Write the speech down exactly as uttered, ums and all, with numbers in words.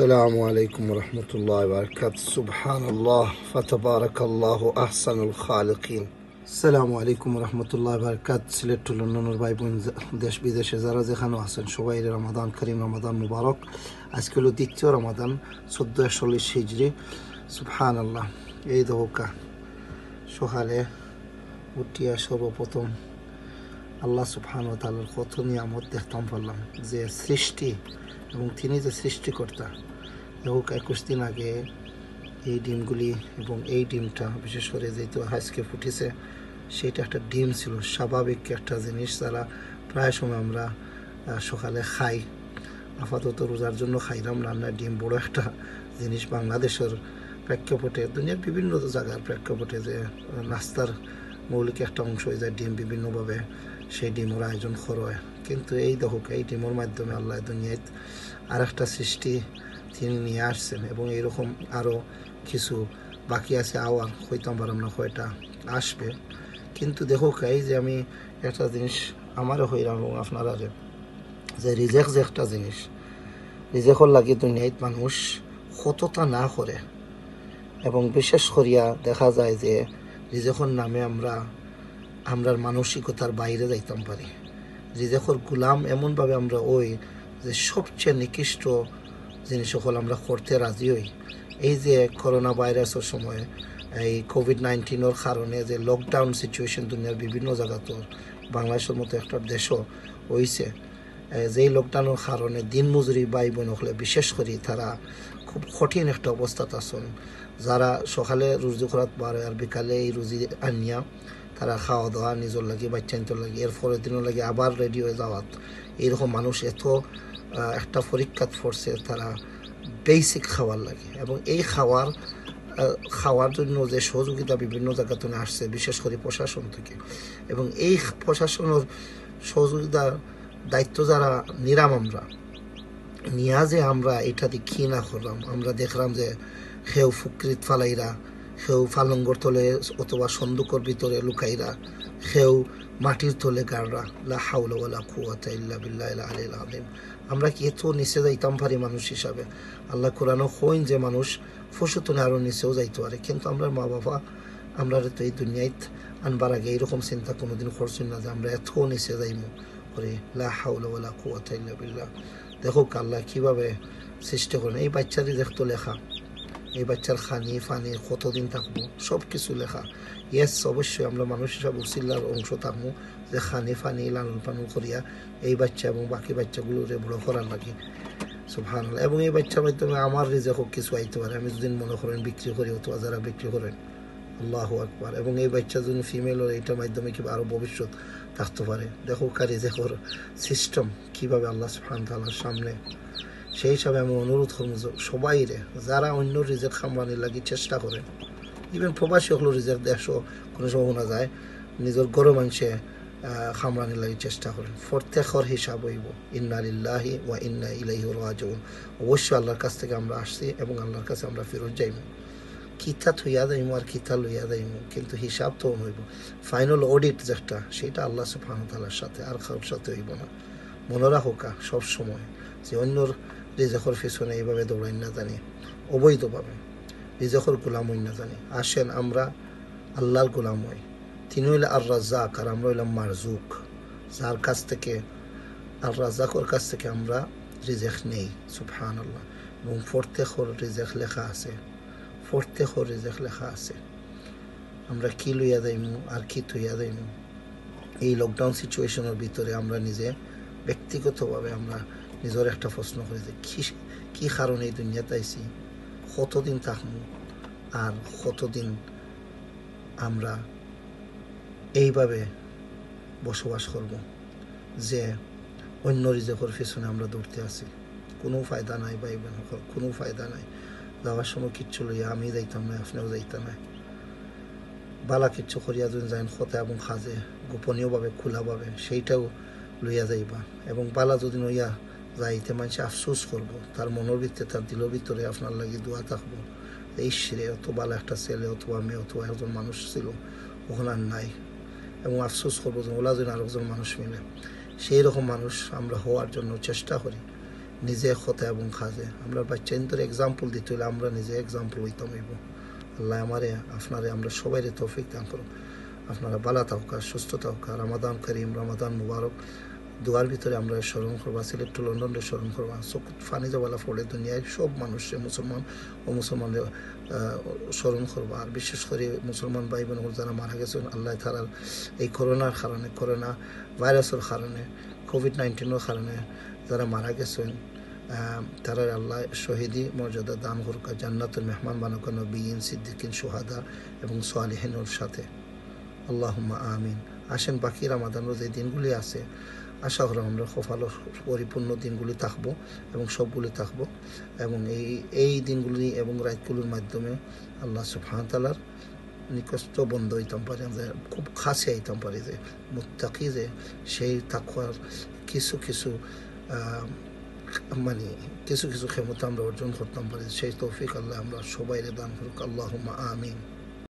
السلام عليكم ورحمة الله وبركاته. سبحان الله، فتبارك الله أحسن الخالقين. السلام عليكم ورحمة الله وبركاته. সিলেট টু লন্ডনর ভাই বোন, দেশ বিদেশে যারা যেখানো আছেন, সবাইরে রমাদান করিম, রমাদান মুবারক। আজকে অইলো দ্বিতীয় রমাদান, চোদ্দ একচল্লিশ হিজরি। সুবহানাল্লাহ। এই দেখউক্কা, সকালে উঠিয়া সর্বপ্রথম আল্লাহ সুবহানাহু ওয়া তাআলার কত নিয়ামত দেখতাম পারলাম, যে সৃষ্টি এবং তিনি যে সৃষ্টিকর্তা। দেখউক্কা, একুশ দিন আগে এই ডিমগুলি এবং এই ডিমটা বিশেষ করে যেহেতু আজকে ফুটেছে, সেইটা একটা ডিম ছিল, স্বাভাবিক একটা জিনিস। যারা প্রায় সময় আমরা, আহ, সকালে খাই, আপাতত রোজার জন্য খাইলাম না, না ডিম বড় একটা জিনিস বাংলাদেশের প্রেক্ষাপটে, দুনিয়ার বিভিন্ন জায়গার প্রেক্ষাপটে যে, আহ, নাস্তার মৌলিক একটা অংশ অই যায় ডিম, বিভিন্নভাবে সেই ডিমর আয়োজন করা হয়। কিন্তু এই দেখউক্কা, এই ডিমর মাধ্যমে আল্লাহ দুনিয়াত আর একটা সৃষ্টি তিনি নিয়া আসছেন এবং এইরকম আরও কিছু বাকি আছে আওয়ার, কইতাম পারলাম না কয়টা আসবে। কিন্তু দেখউক্কা, এই যে আমি একটা জিনিস আমারে কইলাম এবং আপনারারে, যে রিজেক যে একটা জিনিস, রিজেকর লাগি দুনিয়াত মানুষ কততা না করে, এবং বিশেষ করিয়া দেখা যায় যে রিজেকর নামে আমরা আমরার মানসিকতার বাইরে যাইতাম পারি। রিজেকর গুলাম এমনভাবে আমরা অই যে সবচেয়ে নিকৃষ্ট জিনিস অকল আমরা করতে রাজি অই। এই যে করোনা ভাইরাসর সময়, এই কোভিড নাইন্টিনর কারণে যে লকডাউন সিচুয়েশন দুনিয়ার বিভিন্ন জাগাত, বাংলাদেশের মতো একটা দেশও অইছে, এ, যেই লকডাউনর কারণে দিনমজুরি ভাই বোন অকলে বিশেষ করি তারা খুব কঠিন একটা অবস্থাত আছইন। যারা সকালে রুজি করাত বার অয় আর বিকালে এই রুজি আনিয়া তারা খাওয়া দাওয়া নিজর লাগি, বাচ্চাইন্তর লাগি, এর পরের দিনর লাগি আবার রেডি অই যাওয়াত, এইরকম মানুষ এত, আহ, একটা পরীক্ষাত পড়ছে, তারা বেসিক খাওয়ার লাগি। এবং এই খাওয়ার, আহ, খাওয়ার জন্য যে সহযোগিতা বিভিন্ন জাগা থনে আসছে, বিশেষ করি প্রশাসন থেকে, এবং এই প্রশাসনর সহযোগিতার দায়িত্ব যারা নিরাম আমরা, নিয়া যে আমরা ইটা দি কি না করলাম, আমরা দেখলাম যে কেউ ফুকরিত ফালাইরা, কেউ ফালঙ্গর তলে অথবা সন্দুকর ভিতরে লুকাইরা, কেউ মাটির তলে গাড়রা। লা হাওলা ওয়ালা কুওয়াতা ইল্লা বিল্লাহিল আলিয়্যিল আযীম। আমরা কি এত নিচে যাইতাম পারি মানুষ হিসাবে? আল্লাহ কোরআনো কইন যে মানুষ পশু থনে আরো নিচেও যাইতে পারে, কিন্তু আমরার মা বাবা আমরারে তো এই দুনিয়াত আনবার আগে এইরকম চিন্তা কোনোদিন করছইন না যে আমরা এত নিচে যাইমু। করি, লা হাওলা ওয়ালা কুওয়াতা ইল্লা বিল্লাহ। দেখউক্কা আল্লাহ কিভাবে সৃষ্টি করেন। এই বাচ্চার রিজেক তো লেখা, এই বাচ্চার খানি, ফানি, কতদিন থাকবো, সব কিছু লেখা। ইয়েস, অবশ্যই আমরা মানুষ হিসাবে উসিলার অংশ থাকবো, যে খানি, ফানি, লালন পালন করিয়া এই বাচ্চা এবং বাকি বাচ্চাগুলোরে বড় করার লাগি। সুবহানাল্লাহ। এবং এই বাচ্চার মাধ্যমে আমার রিজেকও কিছু আইতে পারে, আমি যদি মনে করেন বিক্রি করি অথবা যারা বিক্রি করেন, আল্লাহু আকবার। এবং এই বাচ্চা যদি ফিমেল হয়, এটার মাধ্যমে কি আরো ভবিষ্যৎ থাকতে পারে। দেখউক্কা রিজেকর সিস্টেম কিভাবে আল্লাহ সুবহানাহু ওয়া তাআলার সামনে। সেই হিসাবে আমি অনুরোধ করবো যে সবাইরে, যারা অন্যর রিজেক কামড়ানির লাগি চেষ্টা করে, ইভেন প্রবাসী অকলর রিজেক দেশও কোনো সময় হুনা যায়, নিজর ঘরর মানষে, আহ, কামড়ানির লাগি চেষ্টা করে। প্রত্যেকর হিসাব অইবো, ইন্না লিল্লাহি ওয়া ইন্না ইলাইহি রাজিউন। অবশ্যই আল্লাহর কাছ থেকে আমরা আসছি এবং আল্লাহর কাছে আমরা ফিরত যাইমু। কিতা থইয়া যাইমু আর কিতা লইয়া যাইমু, কিন্তু হিসাব তো অইবো। ফাইনাল অডিট যেটা, সেটা আল্লাহ সুবহানাহু ওয়া তাআলার সাথে, আর কারোর সাথে অইবো না। মনো রাখউক্কা সব সময় যে অন্যর রিজেকর পিছনে এইভাবে দৌড়াইন না জানি, অবৈধভাবে রিজেকর গোলাম অইন না জানি। আসেন, আমরা আল্লাহর গোলাম অই। তিনি অইলা আর রাজ্জাক আর আমরা অইলাম মারজুক। যার কাছ থেকে, আর রাজ্জাকর কাছ থেকে আমরা রিজেক নেই। সুবহানাল্লাহ। এবং প্রত্যেকর রিজেক লেখা আছে, প্রত্যেকর রিজেক লেখা আছে। আমরা কি লইয়া যাইমু আর কি থইয়া যাইমু, এই লকডাউন সিচুয়েশনর ভিতরে আমরা নিজে ব্যক্তিগতভাবে আমরা নিজর একটা প্রশ্ন করি যে কি, কি কারণে এই দুনিয়াত আইছি, কতদিন থাকমু আর কতদিন আমরা এইভাবে বসবাস করব যে অন্য রিজেকর পিছনে আমরা দৌড়তে আছি। কোনো ফায়দা নাই ভাই বোন অকল, কোনো ফায়দা নাই। যাওয়ার সময় কিচ্ছু লইয়া আমি যাইতাম না, আপনিও যাইতা না। বালা কিচ্ছু করিয়া যদি যাইন কথা এবং কাজে, গোপনীয়ভাবে, খোলাভাবে, সেইটাও লইয়া যাইবা। এবং বালা যদি নইয়া যাইতে মানষে আফসোস করবো, তার মনর ভিতরে, তার দিলর ভিতরে আপনার লাগি দোয়া থাকবো যে, "ইস রে, অত বালা একটা ছেলে অথবা মেয়ে অথবা একজন মানুষ ছিল, অখন আর নাই।" এবং আফসোস করবো যে, "ওলা যেন আরেকজন মানুষ মিলে।" সেই রকম মানুষ আমরা হওয়ার জন্য চেষ্টা করি। নিজে কথা এবং কাজে। আমরা বাচ্চাইন্তরে এক্সাম্পল দিতে অইলে আমরা নিজে এক্সাম্পল অইতাম অইবো। আল্লাহ আমারে, আপনারে, আমরা সবাইরে তৌফিক দান করুক। আপনারা ভালা থাকউক্কা, সুস্থ থাকউক্কা। রমাদান করিম, রমাদান মুবারক। দোয়ার ভিতরে আমরারে স্মরণ করবা, সিলেট to লন্ডনরে স্মরণ করবা। চকুত পানি যেবলা পড়ে দুনিয়ার সব মানুষরে, মুসলমান, অমুসলমানরে, আহ, স্মরণ করবা। আর বিশেষ করি মুসলমান ভাই বোন যারা মারা গেছইন, আল্লাহ তাআলার এই করোনার কারণে, করোনা ভাইরাসর কারণে, কোভিড নাইন্টিনর কারণে যারা মারা গেছইন, আহ, তারারে আল্লাহ শহীদি মর্যাদা দান করউক্কা, জান্নাতুল মেহমান বানাউক্কা, নবীন, সিদ্দিকিন, শুহাদা এবং সালিহিনর সাথে। আল্লাহুম্মা আমিন। আসেন, বাকি রমাদানর যে দিনগুলি আছে, আশা করি আমরার কপালো পরিপূর্ণ দিনগুলি থাকবো এবং সবগুলি থাকবো। এবং এই, এই দিনগুলি এবং রাইতগুলির মাধ্যমে আল্লাহ সুবহানাহু ওয়া তাআলার নিকটস্থ বন্দা অইতাম পারি, যে খুব কাছে আইতাম পারি, যে মুত্তাকি, যে সেই তাকওয়ার কিছু কিছু, আহ, মানে কিছু কিছু ক্ষমতা আমরা অর্জন করতাম পারি, সেই তৌফিক আল্লাহ আমরা সবাইরে দান করুক। আল্লাহুম্মা আমিন।